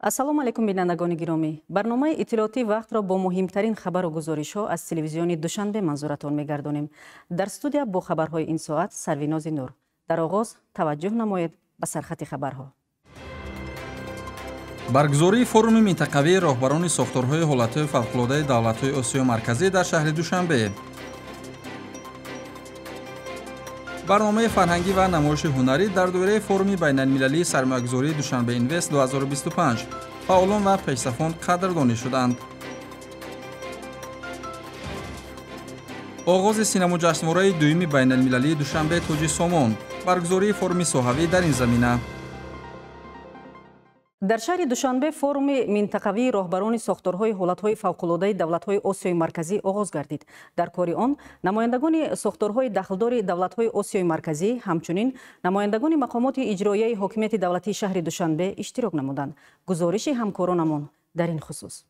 Ассалому алайкум, бинандагони гиромӣ. Барномаи иттилоотии вақтро бо муҳимтарин хабару гузоришҳо аз телевизиони Душанбе манзуратон мегардонем. Дар студия бо хабарҳои ин соат Сарвинози Нур. Дар оғоз таваҷҷӯҳ намоед ба сархати хабарҳо. Баргузории форуми минтақавии роҳбарони сохторҳои ҳолатҳои фавқулодаи давлатҳои Осиёи Марказӣ дар шаҳри Душанбе. Барномаи фарҳангӣ ва намоиши ҳунарӣ дар доираи форуми байналмилалии сармоягузории Душанбе Инвест 2025 фаъолон ва пешсафон қадрдонӣ шуданд. Оғози синамоҷашнвораи дуюми байналмилалии Душанбе Тоҷи Сомон. Баргузории форуми соҳавӣ дар ин замина. Дар шаҳри Душанбе форуми минтақавии роҳбарони сохторҳои ҳолатҳои фавқулодаи давлатҳои Осиёи Марказӣ оғоз гардид. Дар кори он намояндагони сохторҳои дахлдори давлатҳои Осиёи Марказӣ, ҳамчунин намояндагони мақомоти иҷроияи ҳокимияти давлатии шаҳри Душанбе иштирок намуданд. Гузориши ҳамкоронамон дар ин хусус.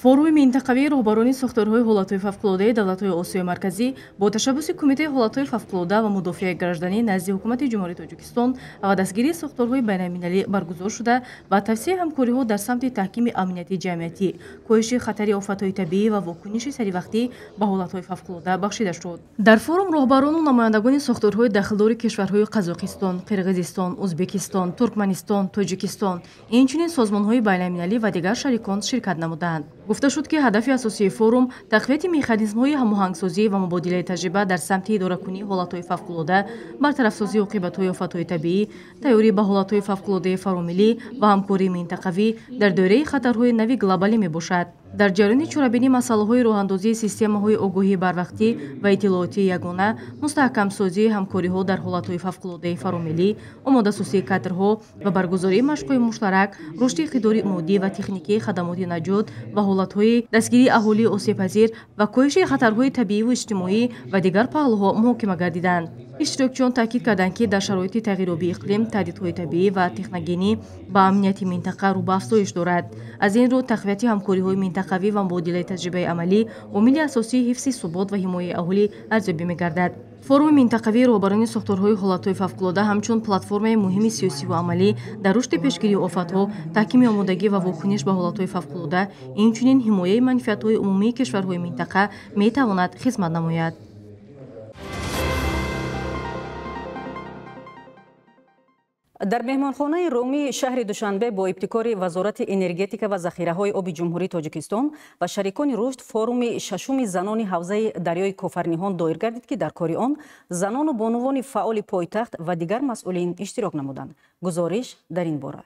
Форуми минтақавии роҳбарони сохторҳои ҳолатҳои фавқулодаи давлатҳои Осиёи Марказӣ бо ташаббуси Кумитаи ҳолатҳои фавқулода ва мудофиаи гражданӣ назди Ҳукумати Ҷумҳурии Тоҷикистон ва дастгирии сохторҳои байналмилалӣ баргузор шуда ва тавсияи ҳамкориҳо дар самти таҳкими амнияти ҷамъиятӣ, коҳиши хатари офатҳои табиӣ ва вокуниши саривақтӣ ба ҳолатҳои фавқулода бахшида шуд. Дар форум роҳбарону намояндагони сохторҳои дахлдори кишварҳои Қазоқистон, Қирғизистон, Ӯзбекистон, Туркманистон, Тоҷикистон, инчунин созмонҳои байналмилалӣ ва дигар шарикон ширкат намуданд. Гуфта шуд, ки ҳадафи асосии форум тақвияти механизмҳои ҳамоҳангсозӣ ва мубодилаи таҷриба дар самти идоракунии ҳолатҳои фавқулода, бартарафсозии оқибатҳои офатҳои табиӣ, тайёрӣ ба ҳолатҳои фавқулодаи фаромиллӣ ва ҳамкории минтақавӣ дар доираи хатарҳои нави глобалӣ мебошад. Дар ҷараёни чорабинӣ масъалаҳои роҳандозии системаҳои огоҳии барвақтӣ ва иттилоотии ягона, мустаҳкамсозии ҳамкориҳо дар ҳолатҳои фавқулодаи фаромиллӣ, омодасозии кадрҳо ва баргузории машқҳои муштарак, рушди иқтидори моддӣ ва техникии хадамоти наҷот ва ҳолатҳои дастгирии аҳолии осебпазир ва коҳиши хатарҳои табииву иҷтимоӣ ва дигар паҳлӯҳо муҳокима гардиданд. Иштирокчиён таъкид карданд, ки дар шароити тағйирёбии иқлим, таҳдидҳои табиӣ ва техногенӣ ба амнияти минтақа рӯ ба афзоиш дорад. Аз ин рӯ тақвияти ҳамкориҳои минтақавӣ ва мубодилаи таҷрибаи амалӣ омили асосии ҳифзи субот ва ҳимояи аҳолӣ арзёбӣ мегардад. Форуми минтақавии роҳбарони сохторҳои ҳолатҳои фавқулода ҳамчун платформаи муҳими сиёсиву амалӣ дар рушди пешгирии офатҳо, таҳкими омодагӣ ва вокуниш ба ҳолатҳои фавқулода, инчунин ҳимояи манфиатҳои умумии кишварҳои минтақа метавонад хизмат намояд. Дар меҳмонхонаи Румии шаҳри Душанбе бо ибтикори Вазорати энергетика ва захираҳои оби Ҷумҳурии Тоҷикистон ва шарикони рушд форуми шашуми занони ҳавзаи дарёи Кофарниҳон доир гардид, ки дар кори он занону бонувони фаъоли пойтахт ва дигар масъулин иштирок намуданд. Гузориш дар ин бора.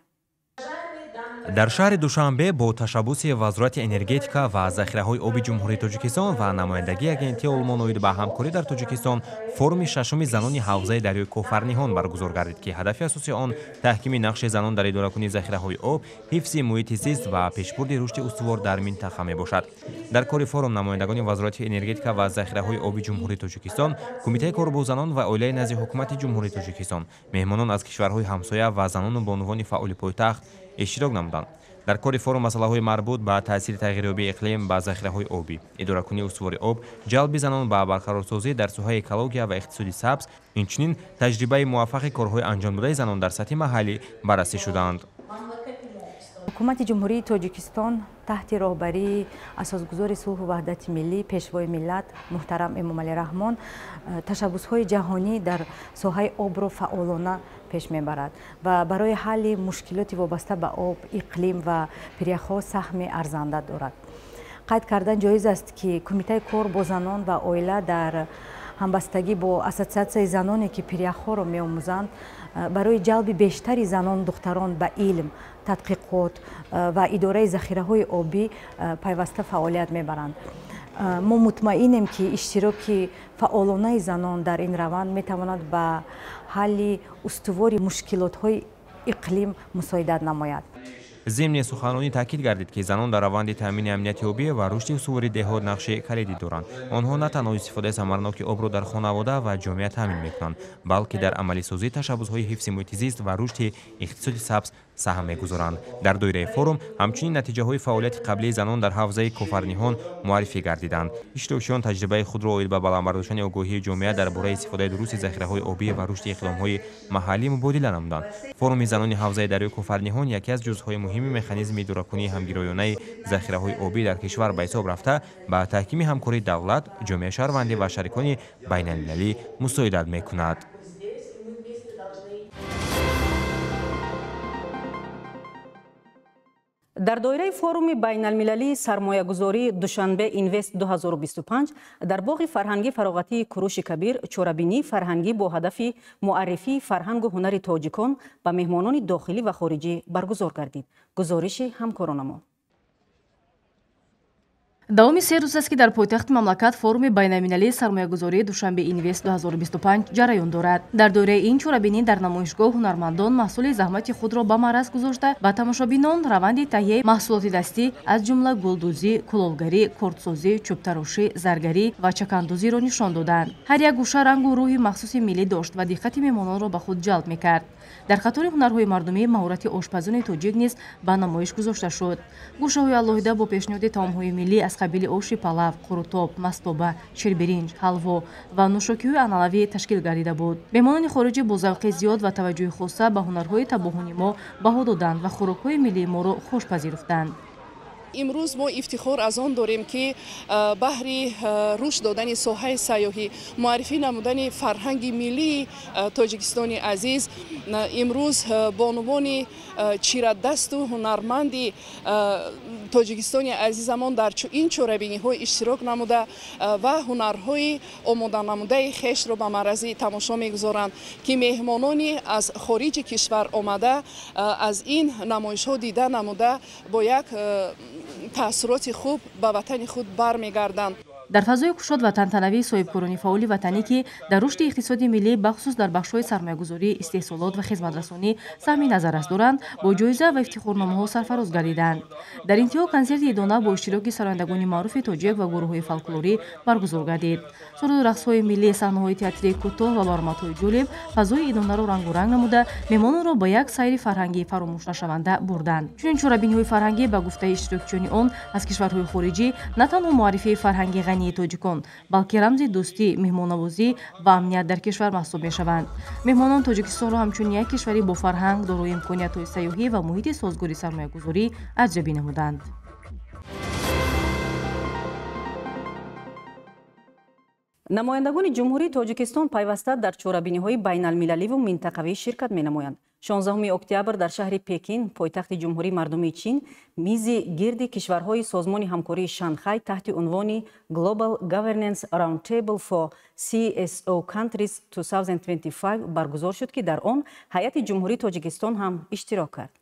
Дар шаҳри Душанбе бо ташаббуси Вазорати энергетика ва захираҳои оби Ҷумҳурии Тоҷикистон ва намояндагии агентии Олмон оид ба ҳамкорӣ дар Тоҷикистон форуми шашуми занони ҳавзаи дарёи Кофарниҳон баргузор гардид, ки ҳадафи асосии он таҳкими нақши занон дар идоракунии захираҳои об, ҳифзи муҳити зист ва пешбурди рушди устувор дар минтақа мебошад. Дар кори форум намояндагони Вазорати энергетика ва захираҳои оби Ҷумҳурии Тоҷикистон, Кумитаи кор бо занон ва оилаи назди Ҳукумати Ҷумҳурии Тоҷикистон, меҳмонон аз кишварҳои ҳамсоя ва занону бонувони фаъоли пойтахт иштирок намуданд. Дар кори форум масъалаҳои марбут ба таъсири тағйирёбии иқлим ба захираҳои обӣ, идоракунии устувори об, ҷалби занон ба барқарорсозӣ дар соҳаи экология ва иқтисоди сабз, инчунин таҷрибаи муваффақи корҳои анҷомдодаи занон дар сатҳи маҳаллӣ баррасӣ шуданд. Ҳукумати Ҷумҳурии Тоҷикистон таҳти роҳбарии асосгузори сулҳу ваҳдати миллӣ, пешвои миллат муҳтарам Эмомалӣ Раҳмон ташаббусҳои ҷаҳонӣ дар соҳаи обро фаъолона пеш мебарад ва барои ҳалли мушкилоти вобаста ба об, иқлим ва пиряхҳо саҳми арзанда дорад. Қайд кардан ҷоиз аст, ки Кумитаи кор бо занон ва оила дар ҳамбастагӣ бо ассотсиатсияи заноне, ки пиряхҳоро меомӯзанд, барои ҷалби бештари занон духтарон ба илм, тадқиқот ва идораи захираҳои обӣ пайваста фаъолият мебаранд. Мо мутмаинем, ки иштироки фаъолонаи занон дар ин раванд метавонад ба ҳалли устувори мушкилотҳои иқлим мусоидат намояд. Зимни суханронӣ таъкид гардид, ки занон дар раванди таъмини амнияти обӣ ва рушди устувори деҳот нақши калидӣ доранд. Онҳо на танҳо истифодаи самарноки обро дар хонавода ва ҷомеа таъмин мекунанд, балки дар амалисозии ташаббусҳои ҳифзи муҳити зист ва рушди иқтисоди сабз саҳм мегузоранд. Дар доираи форум ҳамчунин натиҷаҳои фаъолияти қаблии занон дар ҳавзаи Кофарниҳон муаррифӣ гардиданд. Иштирокчиён таҷрибаи худро оид ба баланд бардоштани огоҳии ҷомеа дар бораи истифодаи дурусти захираҳои обӣ ва рушди иқдомҳои маҳаллӣ мубодила намуданд. Форуми занони ҳавзаи дарёи Кофарниҳон яке аз ҷузъҳои муҳими механизми идоракунии ҳамгироёнаи захираҳои обӣ дар кишвар ба ҳисоб рафта, ба таҳкими ҳамкории давлат, ҷомеаи шаҳрвандӣ ва шарикони байналмилалӣ мусоидат мекунад. Дар доираи форуми байналмилалии сармоягузории Душанбе Инвест 2025 дар боғи фарҳангӣ фароғатии Куруши Кабир чорабинии фарҳангӣ бо ҳадафи муаррифии фарҳангу ҳунари тоҷикон ба меҳмонони дохилӣ ва хориҷӣ баргузор гардид. Гузориши ҳамкоронамо. Давоми 3 рӯз аст, ки дар пойтахти мамлакат форуми байналмилалии сармоягузории Душанбе Инвест 2025 ҷараён дорад. Дар доираи ин чорабинӣ дар намоишгоҳ ҳунармандон маҳсули заҳмати худро ба маъраз гузошта, ба тамошобинон раванди таҳияи маҳсулоти дастӣ аз ҷумла гулдӯзӣ, кулолгарӣ, кордсозӣ, чӯбтарошӣ, заргарӣ ва чакандӯзиро нишон доданд. Ҳар як гӯша рангу рӯҳи махсуси миллӣ дошт ва диққати меҳмононро ба худ ҷалб мекард. Дар қатори ҳунарҳои мардумӣ маҳорати ошпазони тоҷик низ ба намоиш гузошта шуд. Гӯшаҳои алоҳида бо пешниҳоди таомҳои миллӣ аз қабили оши палав, қурутоб, мастоба, ширбиринҷ, ҳалво ва нӯшокиҳои анъанавӣ ташкил гардида буд. Меҳмонони хориҷӣ бо завқи зиёд ва таваҷҷӯҳи хоса ба ҳунарҳои табоҳони мо баҳо доданд ва хӯрокҳои миллии моро хуш пазируфтанд. Имрӯз мо ифтихор аз он дорем, ки баҳри рушд додани соҳаи сайёҳӣ, муаррифӣ намудани фарҳанги миллии Тоҷикистони азиз, имрӯз бонувони чирадасту ҳунарманди Тоҷикистони азизамон дар ин чорабиниҳо иштирок намуда ва ҳунарҳои омоданамудаи хешро ба маърази тамошо мегузоранд, ки меҳмонони аз хориҷи кишвар омада аз ин намоишҳо дида намуда бо як таассуроти хуб ба ватани худ бармегарданд. Дар фазои кушод ва тантанавии соҳибкорони фаъоли ватанӣ, ки дар рушди иқтисоди миллӣ, бахусус дар бахшҳои сармоягузорӣ, истеҳсолот ва хизматрасонӣ саҳми назаррас доранд, бо ҷоиза ва ифтихорномаҳо сарфароз гардиданд. Дар интиҳо консерти идона бо иштироки сарояндагони маъруфи тоҷик ва гурӯҳҳои фолклорӣ баргузор гардид. Суруду рақсҳои миллӣ, саҳнаҳои театрии кӯтоҳ ва баромадҳои ҷолиб фазои идонаро рангуранг намуда, меҳмононро ба як сайри фарҳангии фаромӯшнашаванда бурданд. Чунин чорабиниҳои фарҳангӣ, ба гуфтаи иштирокчиёни он аз кишварҳои хориҷӣ, на танҳо муаррифии фарҳанги ғании тоҷикон, балки рамзи дӯстӣ, меҳмоннавозӣ ва амният дар кишвар маҳсуб мешаванд. Меҳмонон Тоҷикистонро ҳамчун як кишвари бофарҳанг, дорои имкониятҳои сайёҳӣ ва муҳити созгори сармоягузорӣ арзёбӣ намуданд. Намояндагони Ҷумҳурии Тоҷикистон пайваста дар чорабиниҳои байналмилаливу минтақавӣ ширкат менамоянд. 16 октябр дар шаҳри Пекин, пойтахти Ҷумҳурии Мардумии Чин, мизи гирди кишварҳои Созмони ҳамкории Шанхай таҳти унвони Global Governance Roundtable for CSO Countries 2025 баргузор шуд, ки дар он ҳайати Ҷумҳурии Тоҷикистон ҳам иштирок кард.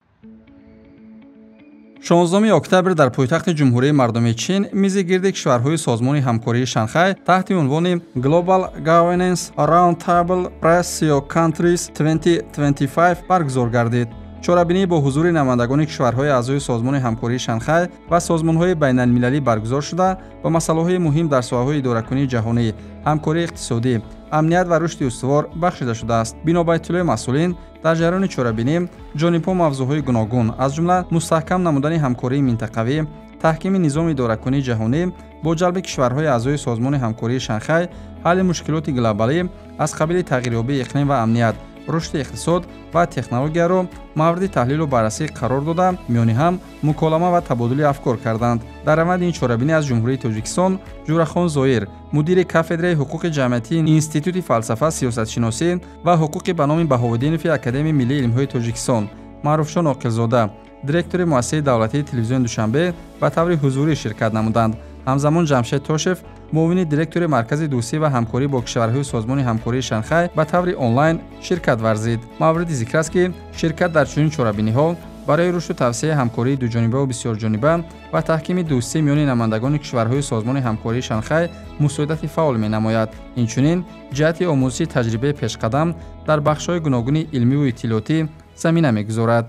16 октябр дар пойтахти Ҷумҳурии Мардумии Чин мизи гирди кишварҳои Созмони ҳамкории Шанхай таҳти унвони Global Governance Roundtable for CSO Countries 2025 баргузор гардид. Чорабинӣ бо ҳузури намояндагони кишварҳои аъзои Созмони ҳамкории Шанхай ва созмонҳои байналмилалӣ баргузор шуда, ба масъалаҳои муҳим дар соҳаҳои идоракунии ҷаҳонӣ, ҳамкории иқтисодӣ, амният ва рушди устувор бахшида шудааст. Бино ба иттилои масъулин, дар ҷараёни чорабинӣ ҷонибҳо мавзӯъҳои гуногун, аз ҷумла мустаҳкам намудани ҳамкории минтақавӣ, таҳкими низоми идоракунии ҷаҳонӣ бо ҷалби кишварҳои аъзои Созмони ҳамкории Шанхай, ҳалли мушкилоти глобалӣ аз қабили тағйирёбии иқлим ва амният, рушди иқтисод ва технологияро мавриди таҳлилу баррасӣ қарор дода, миёни ҳам муколама ва табодули афкор карданд. Дар раванди ин чорабинӣ аз Ҷумҳурии Тоҷикистон Ҷурахон Зоир, мудири кафедраи ҳуқуқи ҷамъиятии Институти фалсафа, сиёсатшиносӣ ва ҳуқуқи ба номи Баҳовуддинови Академияи миллии илмҳои Тоҷикистон, Маъруфшон Оқилзода, директори муассисаи давлатии телевизиони Душанбе ба таври ҳузурӣ ширкат намуданд. Ҳамзамон Ҷамшед Тошев, муовини директори Маркази дӯстӣ ва ҳамкорӣ бо кишварҳои Созмони ҳамкории Шанхай ба таври онлайн ширкат варзид. Мавриди зикр аст, ки ширкат дар чунин чорабиниҳо барои рушду тавсеаи ҳамкории дуҷонибаву бисёрҷониба ва таҳкими дӯстӣ миёни намояндагони кишварҳои Созмони ҳамкории Шанхай мусоидати фаъол менамояд. Инчунин ҷиҳати омӯзиши таҷрибаи пешқадам дар бахшҳои гуногуни илмиву иттилоотӣ замина мегузорад.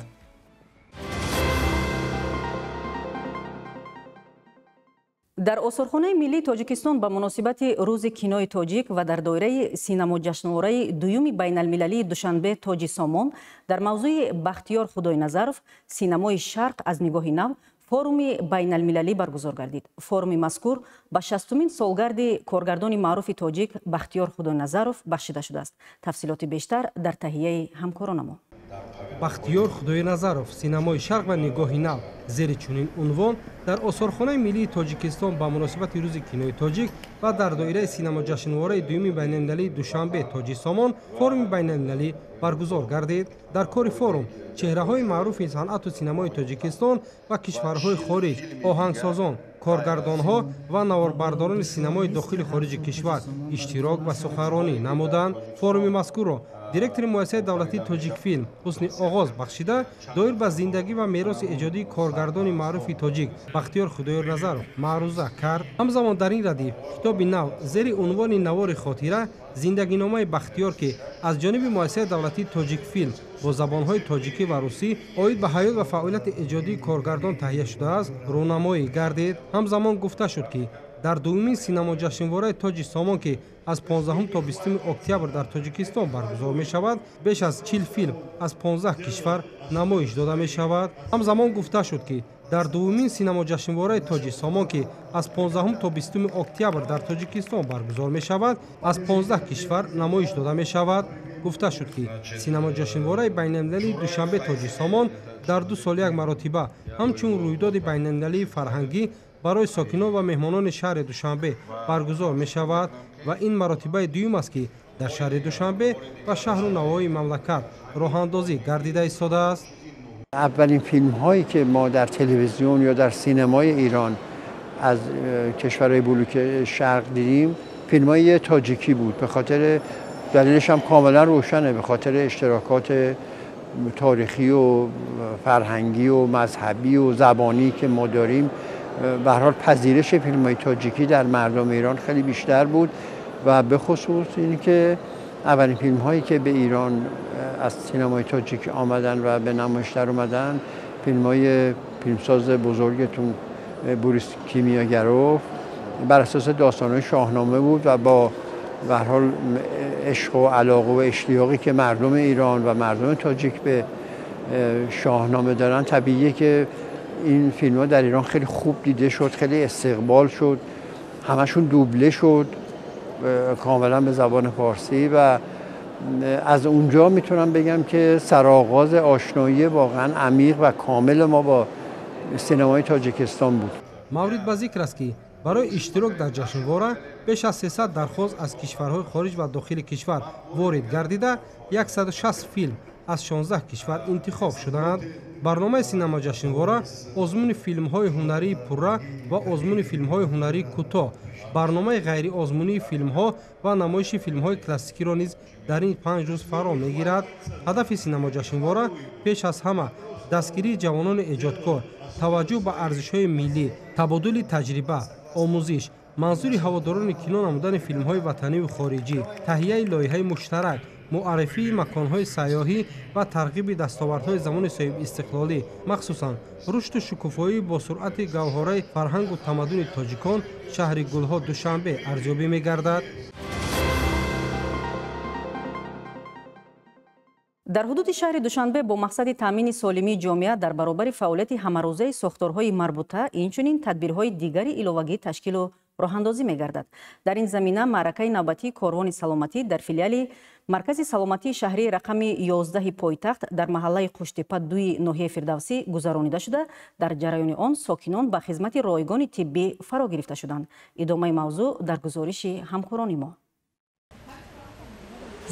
Дар осорхонаи миллии Тоҷикистон ба муносибати рӯзи кинои тоҷик ва дар доираи синамоҷашнвораи дуюми байналмилалии Душанбе Тоҷи Сомон дар мавзӯи Бахтиёр Худойназаров синамои Шарқ аз нигоҳи нав форуми байналмилалӣ баргузор гардид. Форуми мазкур ба 60-умин солгарди коргардони маъруфи тоҷик Бахтиёр Худойназаров бахшида шудааст. Тафсилоти бештар дар таҳияи ҳамкоронамон. Бахтиёр Худойназаров синамои Шарқ ва нигоҳи нав зери чунин унвон дар осорхонаи миллии Тоҷикистон ба муносибати рӯзи кинои тоҷик ва дар доираи синамоҷашнвораи дуюми байналмилалии Душанбе Тоҷи Сомон форуми байналмилалӣ баргузор гардид. Дар кори форум чеҳраҳои маъруфи санъату синамои Тоҷикистон ва кишварҳои хориҷ, оҳангсозон, коргардонҳо ва наворбардорони синамои дохили хориҷи кишвар иштирок ва суханронӣ намуданд. Форуми мазкурро директори муассисаи давлатии Тоҷикфилм ҳусни оғоз бахшида, доир ба зиндагӣ ва мероси эҷодии коргардони маъруфи тоҷик Бахтиёр Худойназаров маъруза кард. Ҳамзамон дар ин радиф китоби нав зери унвони Навори хотира зиндагиномаи Бахтиёр, ки аз ҷониби муассисаи давлатии Тоҷикфилм бо забонҳои тоҷикӣ ва русӣ оид ба ҳаёт ва фаъолияти эҷодии коргардон таҳия шудааст, рӯнамоӣ гардид. Ҳамзамон гуфта шуд, ки дар дуюмин синамоҷашнвораи Тоҷи Сомон, ки аз 15 то 20 октябр дар Тоҷикистон баргузор мешавад, беш аз 40 филм аз 15 кишвар намоиш дода мешавад. Ҳамзамон гуфта шуд, ки дар дуюмин синамоҷашнвораи Тоҷи Сомон, ки аз 15 то 20 октябр дар Тоҷикистон баргузор мешавад, аз 15 кишвар намоиш дода мешавад. Гуфта шуд, ки синамоҷашнвораи байналмилалии Душанбе Тоҷи Сомон дар 2 сол як маротиба ҳамчун рӯйдоди байналмилалии фарҳангӣ барои сокинон ва меҳмонони шаҳри Душанбе баргузор мешавад ва ин маротибаи дуюм аст, ки дар шаҳри Душанбе ва шаҳру навоҳии мамлакат роҳандозӣ гардида истодааст. Аввалин филмҳое ки мо дар телевизион ё дар синамои Эрон аз кишварҳои блоки шарқ дидیم, филмҳои тоҷикӣ буд. به خاطر دلیلش هم کاملا روشنه، به خاطر اشتراکات تاریخی و فرهنگی و مذهبی و زبانی که ما داریم. به هر حال پذیرش فیلم‌های تاجیکی در مردم ایران خیلی بیشتر بود و به خصوص اینکه اولین فیلم‌هایی که به ایران از سینمای تاجیک آمدن و به نمایش در اومدن، فیلم‌های فیلمساز بزرگتون بوریس کیمیاگروف بر اساس داستان‌های شاهنامه بود و با به هر حال عشق و علاقه و اشتیاقی که مردم ایران و مردم تاجیک به شاهنامه دارن، طبیعیه که این فیلم‌ها در ایران خیلی خوب دیده شد، خیلی استقبال شد، همشون دوبله شد کاملا به زبان فارسی و از اونجا میتونم بگم که سرآغاز آشنایی واقعا عمیق و کامل ما با سینمای تاجیکستان بود. مورد به ذکر است که برای اشتراک در جشنواره بیش از 300 درخواست از کشورهای خارج و داخل کشور وارد گردیده، 160 فیلم از 16 کشور انتخاب شدند. برنامه سینما جشنواره آزمون فیلم‌های هنری پره و آزمون فیلم‌های هنری کوتاه، برنامه غیر آزمونی فیلم‌ها و نمایش فیلم‌های کلاسیکی را نیز در این 5 روز فرا می‌گیرد. هدف سینما جشنواره پیش از همه دستگیری جوانان ایجادکار، توجه به ارزش‌های ملی، تبادل تجربه، آموزش، منظور هواداران کینو نمودن فیلم‌های وطنی و خارجی، تهیه لایحه مشترک، معرفی مکان‌های سیاحی و ترغیب دستاوردهای زمان صاحب استقلالی، مخصوصاً رشد و شکوفایی با سرعت گوهره فرهنگ و تمدن تاجیکان شهر گلها دوشنبه ارزیابی می‌گردد. дар ҳудуди шаҳри Душанбе бо мақсади таъмини солимии ҷомеа дар баробари фаъолияти ҳамарӯзаи сохторҳои марбута инчунин тадбирҳои дигари иловагӣ ташкилу роҳандозӣ мегардад. Дар ин замина маъракаи навбатии корвони саломатӣ дар филиали маркази саломатии шаҳрии рақами 11 пойтахт дар маҳаллаи Қуштепа 2 ноҳияи Фирдавсӣ гузаронида шуда, дар ҷараёни он сокинон ба хизмати ройгони тиббӣ фаро гирифта шуданд. Идомаи мавзӯъ дар гузориши ҳамкорони мо.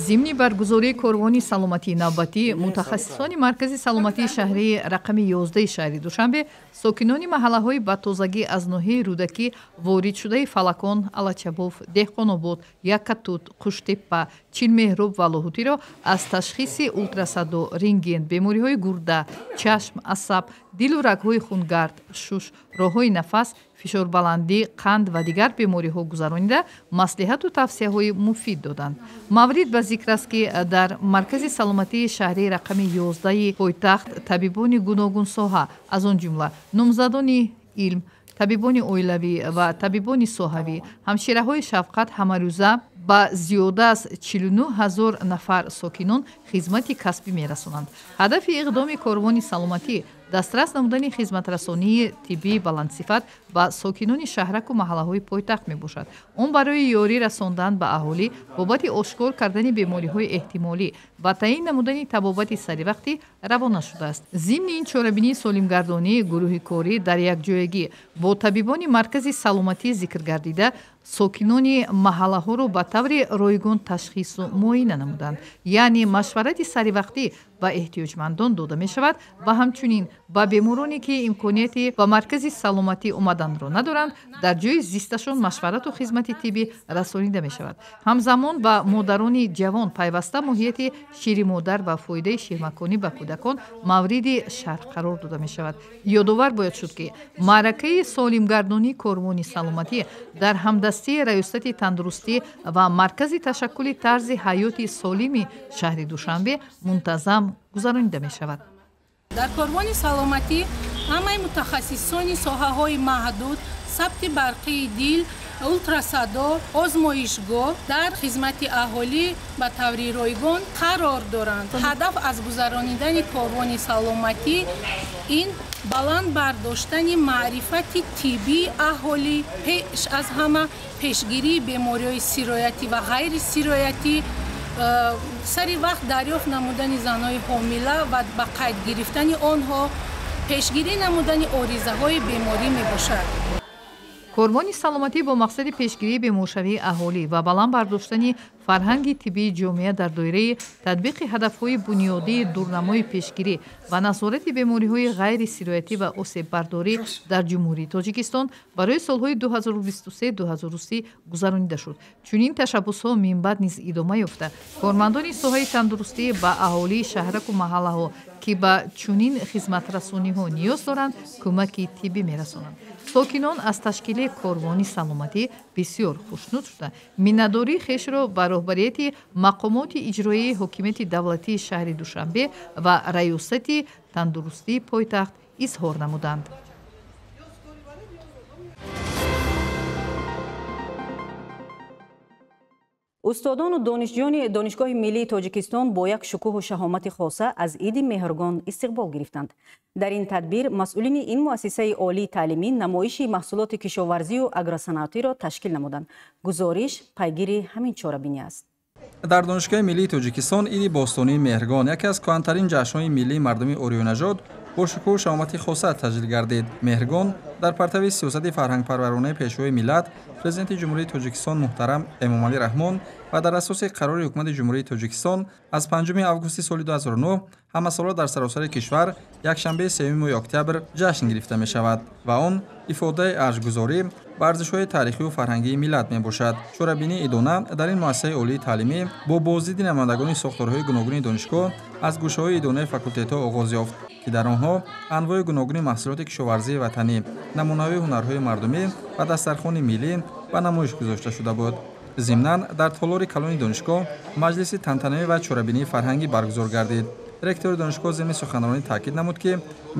Зимни баргузории корвони саломатии навбатӣ мутахассисони маркази саломатии шаҳрии рақами 11 шаҳри Душанбе сокинони маҳаллаҳои ба тозагӣ аз ноҳияи Рӯдакӣ ворид шудаи Фалакон, Алачабов, Деҳқонобод, Якатут, Қуштеппа, Чилмеҳроб ва Лоҳутиро аз ташхиси ултрасадо, рентген, бемориҳои гурда, чашм, асаб, дилу рагҳои хунгард, шуш, роҳҳои нафас, фишорбаландӣ, қанд ва дигар бемориҳо гузаронида маслиҳату тавсияҳои муфид доданд. Маврид ба зикр аст, ки дар маркази саломатии шаҳрии рақами 11 пойтахт табибони гуногунсоҳа, аз он ҷумла номзадони илм, Табибони оилавӣ ва табибони соҳавӣ, ҳамшираҳои шафқат ҳамарӯза ба зиёда аз 49 ҳазор нафар сокинон хизмати касбӣ мерасонанд. Ҳадафи иқдоми корвони саломатӣ дастрас намудани хизматрасонии тиббии баландсифат ба сокинони шаҳраку маҳаллаҳои пойтахт мебошад. Он барои ёрӣ расондан ба аҳолӣ бобати ошкор кардани бемориҳои эҳтимолӣ ва таъин намудани табобати саривақтӣ равона шудааст. Зимни ин чорабинии солимгардонӣ гурӯҳи корӣ дар якҷоягӣ бо табибони маркази саломатӣ зикргардида сокинони маҳаллаҳоро ба таври ройгон ташхису муоина намуданд. Яъне машварати саривақтӣ ба эҳтиёҷмандон дода мешавад ва ҳамчунин ба бемороне, ки имконияти ба маркази саломатӣ омаданро надоранд, дар ҷои зисташон машварату хизмати тиббӣ расонида мешавад. Ҳамзамон ба модарони ҷавон пайваста моҳияти шири модар ва фоидаи ширмаконӣ ба кӯдакон мавриди шарҳ қарор дода мешавад. Ёдовар бояд шуд, ки маъракаи солимгардонии корвони саломатӣ дар ҳамдастии Раёсати тандурустӣ ва Маркази ташаккули тарзи ҳаёти солими шаҳри Душанбе мунтазам гузаронида мешавад. Дар корвони саломатӣ ҳамаи мутахассисони соҳаҳои маҳдуд, сабти барқии дил, ултрасадо, озмоишгоҳ дар хизмати аҳолӣ ба таври ройгон қарор доранд. Ҳадаф аз гузаронидани корвони саломатӣ ин баланд бардоштани маърифати тиббии аҳолӣ, пеш аз ҳама пешгирии бемориҳои сироятӣ ва ғайрисироятӣ, сари вақт дарёфт намудани занҳои ҳомила ва ба қайд гирифтани онҳо, пешгирӣ намудани оризаҳои беморӣ мебошад. Корвони саломатӣ бо мақсади пешгирии беморшавии аҳолӣ ва баланд бардоштани фарҳанги тиббии ҷомеа дар доираи татбиқи ҳадафҳои бунёдии дурнамои пешгирӣ ва назорати бемориҳои ғайрисироятӣ ва осеббардорӣ дар Ҷумҳурии Тоҷикистон барои солҳои 2023-2030 гузаронида шуд. Чунин ташаббусҳо минбаъд низ идома ёфта, кормандони соҳаи тандурустӣ ба аҳолии шаҳраку маҳаллаҳо, ки ба чунин хизматрасониҳо ниёз доранд, кӯмаки тиббӣ мерасонанд. Сокинон аз ташкили корвони саломатӣ бисёр хушнуд шуда, миннатдории хешро ба роҳбарияти мақомоти иҷроияи ҳокимияти давлатии шаҳри Душанбе ва Раёсати тандурустии пойтахт изҳор намуданд. Устодону донишҷӯёни Донишгоҳи миллии Тоҷикистон бо як шукӯҳу шаҳомати хоса аз иди Меҳргон истиқбол гирифтанд. Дар ин тадбир масъулини ин муассисаи олии таълимӣ намоиши маҳсулоти кишоварзию агросаноатиро ташкил намуданд. Гузориш пайгири ҳамин чорабинӣ аст. Дар Донишгоҳи миллии Тоҷикистон иди бостонии Меҳргон, яке аз кӯҳантарин ҷашнҳои миллии мардуми ориёнажод, бо шукӯҳу шаҳомати хоса таҷлил гардид. Меҳргон дар партави сиёсати фарҳангпарваронаи Пешвои миллат, Президенти Ҷумҳурии Тоҷикистон муҳтарам Эмомалӣ Раҳмон ва дар асоси қарори Ҳукумати Ҷумҳурии Тоҷикистон аз 5 августи соли 2009 ҳамасола дар саросари кишвар якшанбеи 3 октябр ҷашн гирифта мешавад ва он ифодаи арҷгузорӣ ба арзишҳои таърихию фарҳангии миллат мебошад. Чорабинии идона дар ин муассисаи олии таълимӣ бо боздиди намояндагони сохторҳои гуногуни донишгоҳ аз гӯшаҳои идонаи факултетҳо оғоз ёфт, ки дар онҳо анвои гуногуни маҳсулоти кишоварзии ватанӣ, намунаҳои ҳунарҳои мардумӣ ва дастархони миллӣ ба намоиш гузошта шуда буд. Зимнан дар толори калони донишгоҳ маҷлиси тантанавӣ ва чорабинии фарҳангӣ баргузор гардид. Ректори донишгоҳ зимни суханронӣ таъкид намуд, ки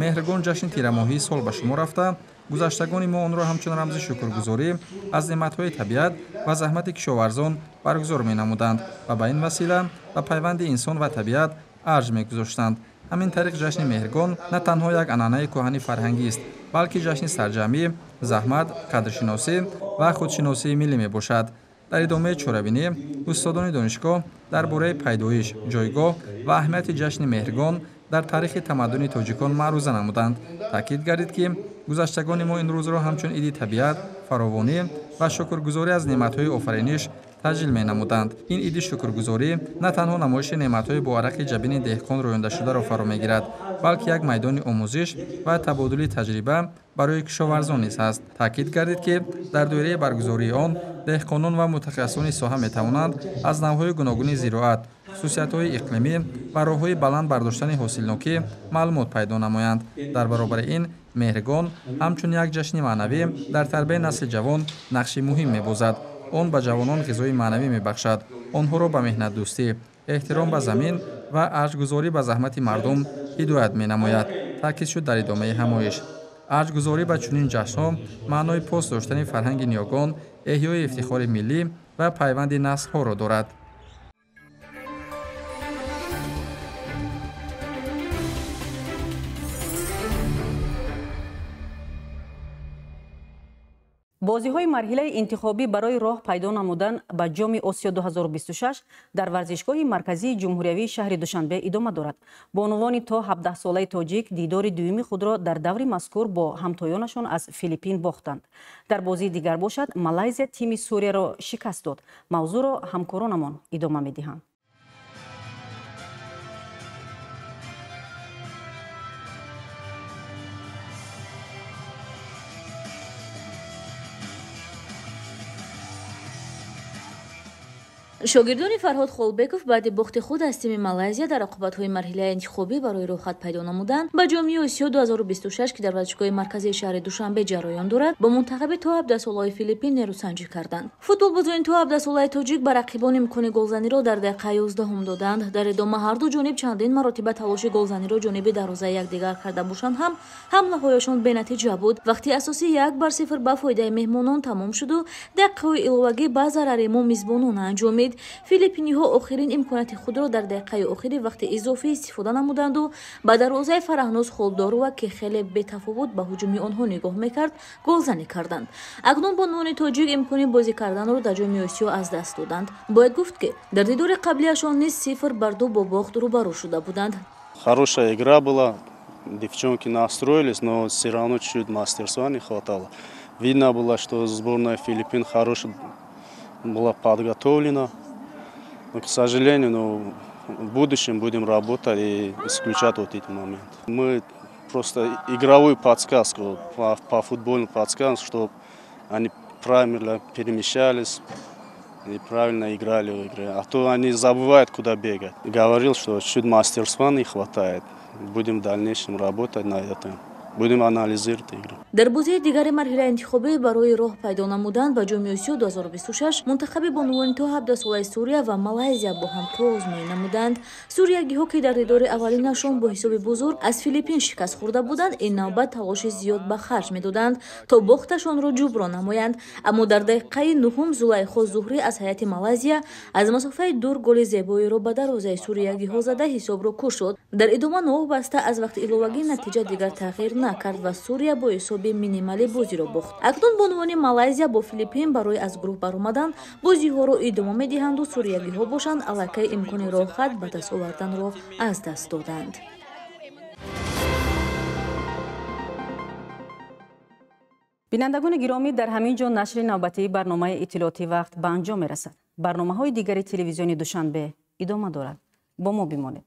Меҳргон ҷашни тирамоҳии сол ба шумор рафта, гузаштагони мо онро ҳамчун рамзи шукргузорӣ аз неъматҳои табиат ва заҳмати кишоварзон баргузор менамуданд ва ба ин васила ба пайванди инсон ва табиат арҷ мегузоштанд. Ҳамин тариқ ҷашни Меҳргон на танҳо як анъанаи кӯҳани фарҳангист, балки ҷашни сарҷамъӣ, заҳмат, қадршиносӣ ва худшиносии миллӣ мебошад. Дар идомаи чорабинӣ устодони донишгоҳ дар бораи пайдоиш, ҷойгоҳ ва аҳамияти ҷашни Меҳргон дар таърихи тамаддуни тоҷикон маъруза намуданд. Таъкид гардид, ки гузаштагони мо ин рӯзро ҳамчун иди табиат, фаровонӣ ва шукргузорӣ аз неъматҳои офариниш таҷлил менамуданд. Ин иди шукргузорӣ на танҳо намоиши неъматҳои бо арақи ҷабини деҳқон рӯёндашударо фаро мегирад, балки як майдони омӯзиш ва табодули таҷриба барои кишоварзон низ ҳаст. Таъкид гардид, ки дар доираи баргузории он деҳқонон ва мутахассисони соҳа метавонанд аз навъҳои гуногуни зироат, хусусиятҳои иқлимӣ ва роҳҳои баланд бардоштани ҳосилнокӣ маълумот пайдо намоянд. Дар баробари ин Меҳргон ҳамчун як ҷашни маънавӣ дар тарбияи насли ҷавон нақши муҳим мебозад. Он ба ҷавонон ғизои маънавӣ мебахшад, онҳоро ба меҳнатдӯстӣ, эҳтиром ба замин ва арҷгузорӣ ба заҳмати мардум ҳидоят менамояд. Таъкид шуд дар идомаи ҳамоиш. Арҷгузорӣ ба чунин ҷашнҳо маънои пос доштани фарҳанги ниёгон, эҳёи ифтихори миллӣ ва пайванди наслҳоро дорад. Бозиҳои марҳилаи интихобӣ барои роҳ пайдо намудан ба ҷоми Осиё 2026 дар варзишгоҳи марказии ҷумҳуриявии шаҳри Душанбе идома дорад. Бонувони то 17-солаи тоҷик дидори дуюми худро дар даври мазкур бо ҳамтоёнашон аз Филиппин бохтанд. Дар бозии дигар бошад, Малайзия тими Сурияро шикаст дод. Мавзӯъро ҳамкоронамон идома медиҳанд. Шогирдони Фарҳод Холбеков баъди бохти худ аз тими Малайзия дар рақобатҳои марҳилаи интихобӣ барои роҳхат пайдо намудан ба ҷоми Осиё 2026, ки дар варзишгоҳи марказии шаҳри Душанбе ҷараён дорад, бо мунтахаби то 17-солаҳои Филиппин нерӯсанҷӣ карданд. Футболбозони то 17-солаи тоҷик ба рақибон имкони голзаниро дар дақиқаи 11 доданд. Дар идома ҳарду ҷониб чандин маротиба талоши голзаниро ҷониби дарвозаи якдигар карда бошанд ҳам, ҳамлаҳояшон бенатиҷа буд. Вақти асосӣ 1-0 ба фоидаи меҳмонон тамом шуду дақиқаҳои иловагӣ ба зарари мо мизбонон анҷомид. Филиппиниҳо охирин имконияти худро дар дақиқаи охири вақти изофӣ истифода намуданду ба дарвозаи Фараҳноз Холдорова, ки хеле бетафовут ба ҳуҷуми онҳо нигоҳ мекард, голзанӣ карданд. Акнун бонувони тоҷик имкони бозӣ карданро дар ҷоми Осиё аз даст доданд. Бояд гуфт, ки дар дидори қаблиашон низ 0-2 бо бохт рӯбарӯ шуда буданд. Хорошая игра была, девчонки настроились, но все равно чуть-чуть мастерства не хватало. Видно было, что сборная Филиппин хорошая была подготовлена. Но, к сожалению, в будущем будем работать и исключать вот эти моменты. Мы просто игровую подсказку, по футбольную подсказку, чтобы они правильно перемещались и правильно играли в игре. А то они забывают, куда бегать. Говорил, что чуть мастерства не хватает. Будем в дальнейшем работать над этим. Будем анализировать игру. Дар бозии дигари марҳилаи интихобӣ барои роҳ пайдо намудан ба ҷоми Осиё 2026 мунтахаби бонувони то 17-солаи Сурия ва Малайзия бо ҳам озмоӣ намуданд. Суриягиҳо, ки дар дидори аввалинашон бо ҳисоби бузург аз Филиппин шикаст хӯрда буданд, ин навбат талоши зиёд ба харҷ медоданд то бохташонро ҷуброн намоянд. Аммо дар дақиқаи 9 Зулайхо Зуҳрӣ аз ҳайати Малайзия аз масофаи дур голи зебоиро ба дарвозаи суриягиҳо зада ҳисобро кушод. Дар идома новобаста аз вақти иловагӣ натиҷа дигар тағйир накард ва Сурия бо ҳисоби минималӣ бозиро бохт. Акнун бонувони Малайзия бо Филиппин барои аз гурӯҳ баромадан бозиҳоро идома медиҳанду суриягиҳо бошанд аллакай имкони роҳхат ба даст оварданро аз даст доданд. Бинандагони гиромӣ, дар ҳамин ҷо нашри навбатии барномаи иттилоотӣ вақт ба анҷом мерасад. Барномаҳои дигари телевизиони Душанбе идома дорад. Бо мо бимонед.